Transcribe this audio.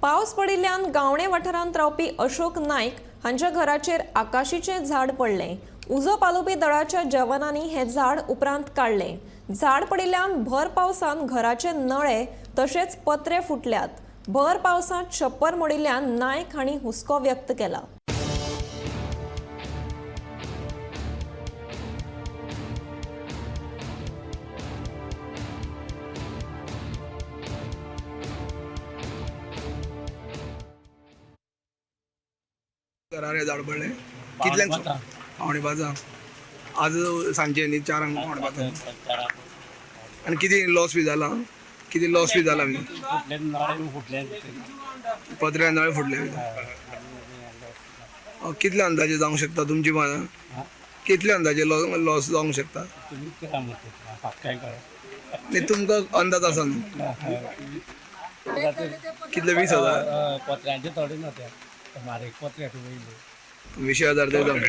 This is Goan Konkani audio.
पावस पडिल्ल्यान गावणे वाठारांत रावपी अशोक नायक हांच्या घराचेर आकाशीचें झाड पडलें. उजो पालोवपी दळाच्या जवानांनी हें झाड उपरांत काडलें. झाड पडिल्ल्यान भर पावसान घराचे नळे तशेंच पत्रे फुटल्यात. भर पावसांत छप्पर मोडिल्ल्यान नायक हांणी हुस्को व्यक्त केला. घरार हें झाड पडलें कितल्यांक? 4:45. आज सांजचे न्ही, 4क 4:45. आनी कितें लॉस बी जाला? कितें लॉस बी जाला? फुटले नळे, फुटले. पत्र्या नळे फुटले. कितले अंदाजे जावंक शकता तुमची मना? कितले अंदाजे लॉस जावंक शकता? तुम्ही करा म्हणते काय करा. न्ही, तुमकां अंदाज आसा न्हू कितले? 20,000? पत्र्यांचे थोडे ना ते बारीक पत्रे वयले. 20,000 तरी जावंक.